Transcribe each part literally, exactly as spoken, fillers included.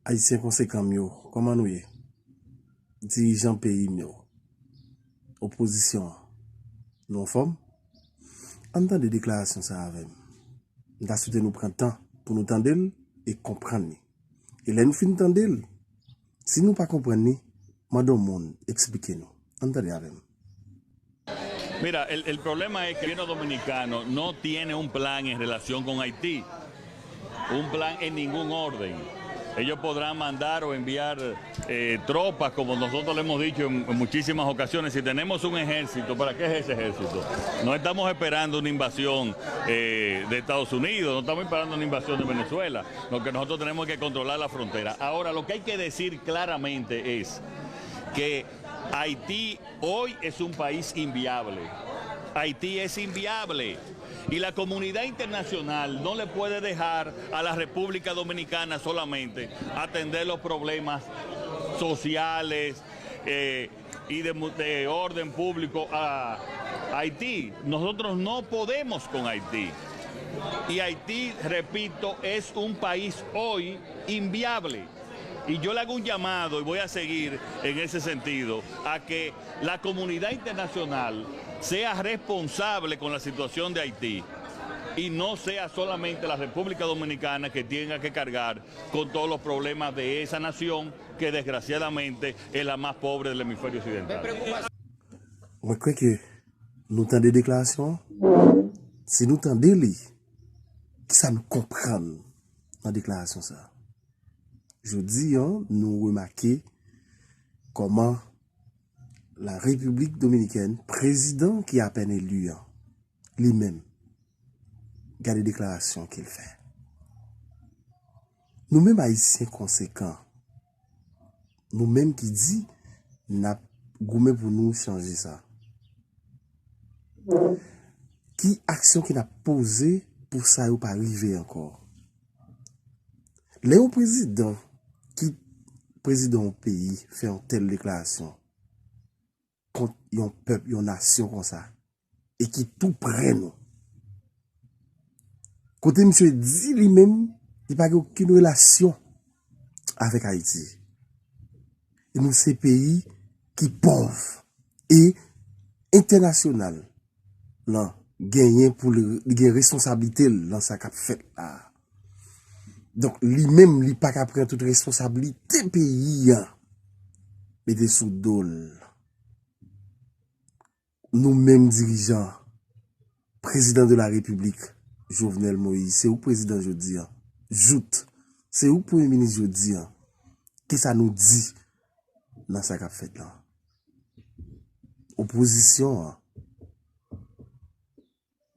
Ayisyen konsekan m yo, kòman nou ye? Dirijan peyi m yo, opozisyon an, nou anfòm? Ann tande deklarasyon sa a avè m. M ta swete nou pran tan pou nou tande l e konprann li. E lè nou fin tande l, si nou pa konprann li, mande yon moun eksplike nou. Ann tande avè m. Mira, el, el problema es que el gobierno dominicano no tiene un plan en relación con Haití, un plan en ningún orden. Ellos podrán mandar o enviar eh, tropas, como nosotros le hemos dicho en, en muchísimas ocasiones, si tenemos un ejército, ¿para qué es ese ejército? No estamos esperando una invasión eh, de Estados Unidos, no estamos esperando una invasión de Venezuela. Lo que nosotros tenemos es que controlar la frontera. Ahora, lo que hay que decir claramente es que Haití hoy es un país inviable. Haití es inviable. Y la comunidad internacional no le puede dejar a la República Dominicana solamente atender los problemas sociales eh, y de, de orden público a Haití. Nosotros no podemos con Haití. Y Haití, repito, es un país hoy inviable. Y yo le hago un llamado, y voy a seguir en ese sentido, a que la comunidad internacional sea responsable con la situación de Haití y no sea solamente la República Dominicana que tenga que cargar con todos los problemas de esa nación que desgraciadamente es la más pobre del hemisferio occidental. Mwen kwè ke nou tande deklarasyon an. Si nou tande li, kisa nou konprann nan deklarasyon sa a? Jodi a, nou remake kòman la Repiblik Dominikèn, prezidan ki apèn eli an, li menm, gade deklarasyon ke l fè. Nou menm Ayisyen konsekan, nou menm ki di n ap goumen pou nou chanje sa. Ki aksyon ke n ap poze pou sa yo pa rive ankò? Lè yon prezidan ki prezidan yon peyi fè yon tèl deklarasyon kont yon pèp, yon nasyon konsa, e ki tou prè nou. Kote misye di li menm, li pa gen okenn relasyon avèk Ayiti. E nou se peyi ki pòv e entènasyonal lan genyen pou li, li gen responsablite l lan sa k ap fèt la. Donk, li menm, li pa ka pran tout responsablite peyi a mete sou do l. Nou menm dirijan, prezidan de la repiblik, Jovenel Moïse, se ou k prezidan jodi a. Jout, se ou k premye minis jodi a. Kisa nou di nan sa k ap fèt la? Opozisyon an,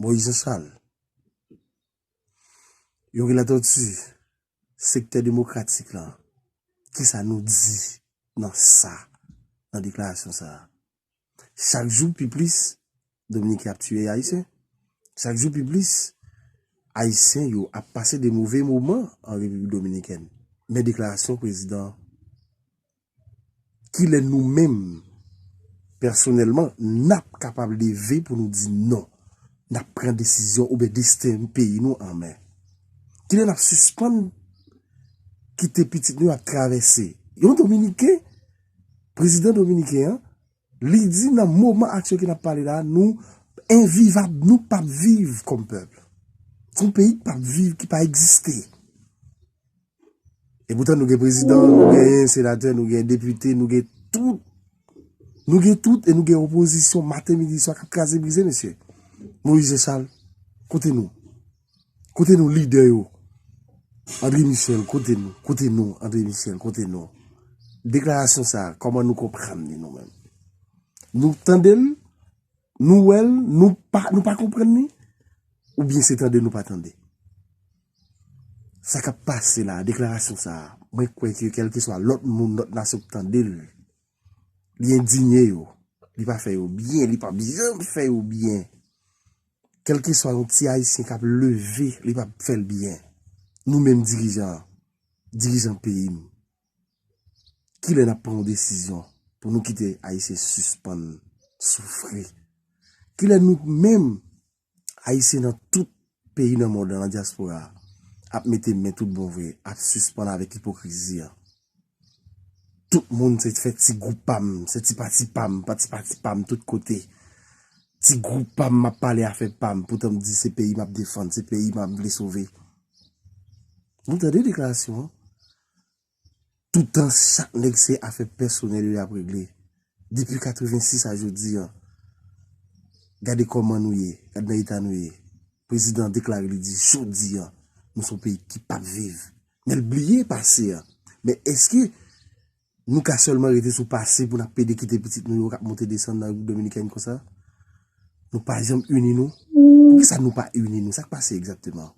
Moïse Jean Charles, Youri Latortue, sektè demokratik la, kisa nou di nan sa, nan deklarasyon sa a? Chak jou pi plis, Dominiken ap tiye Ayisyen. Chak jou pi plis, Ayisyen yo ap pase de move moman an Repiblik Dominikèn. Men deklarasyon prezidan an, kilè nou menm, pèsonèlman, n ap kapab leve pou nou di non? N ap pran desizyon oubyen desten peyi nou an men? Kilè n ap sispann kite pitit nou ap travèse? Yon Dominiken, prezidan dominiken an, li di nan moman aktyèl ke n ap pale la, nou envivab, nou p ap viv kòm pèp. Se yon peyi ki p ap viv, ki pa egziste. E poutan nou gen prezidan, nou gen senatè, nou gen depite, nou gen tout. Nou gen tout e nou gen opozisyon maten, midi, swa k ap kraze brize, mesye. Moïse Jean Charles, kote nou? Kote nou lidè yo? André Michel, kote nou? Kote nou, André Michel, kote nou? Deklarasyon sa a, kòman nou konprann li nou menm? Nou tande l, nou wè l, nou pa, nou pa konprann li? Oubyen se tande nou pa tande? Sa k ap pase la, deklarasyon sa a, mwen kwè ke kèlkeswa lòt moun, lòt nasyon k tande l, li endinye yo. Li pa fè yo byen, li p ap janm fè yo byen. Kèlkeswa yon ti Ayisyen k ap leve, li p ap fè l byen. Nou menm dirijan, dirijan peyi m, kilè n ap pran yon desizyon pou nou kite Ayisyen sispann soufri? Kilè nou menm, Ayisyen nan tout peyi nan mond lan, nan dyaspora a, ap mete men tout bon vre, ap sispann avèk ipokrizi a? Tout moun se fè ti gwoup pa m, se ti pati pa m, pati pati pa m tout kote. Ti gwoup pa m, m ap pale afè pa m, poutan m di se peyi m ap defann, se peyi m ap vle sove. Nou tande deklarasyon an? Toutan chak nèg se afè pèsonèl yo y ap regle. Depi katrevensis a jodi an, gade kòman nou ye, gade nan eta nou ye. Prezidan deklare li di jodi an, nou se yon peyi ki p ap viv. Men l bliye pase an. Men èske nou ka sèlman rete sou pase pou n ap pede kite pitit nou yo k ap monte desann nan Repiblik Dominikèn konsa? Nou pa janm ini nou? Poukisa nou pa ini nou? Sa k pase egzakteman?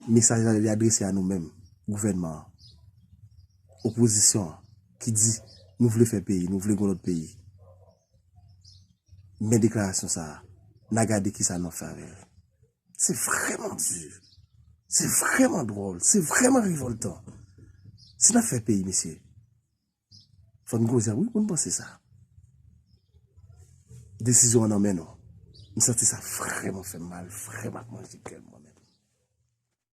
Mesaj la li adrese a nou menm, gouvènman an, opozisyon an, ki di nou vle fè peyi, nou vle gon lòt peyi. Men deklarasyon sa a, n a gade kisa n ap fè avè l. Se vrèman di, se vrèman dwòl, se vrèman revòltan. Si n ap fè peyi, mesye, fò n gon zèb wi pou n panse sa. Desizyon an nan men nou. M santi sa vrèman fè m mal, vrèman ap manje kè m mwen menm.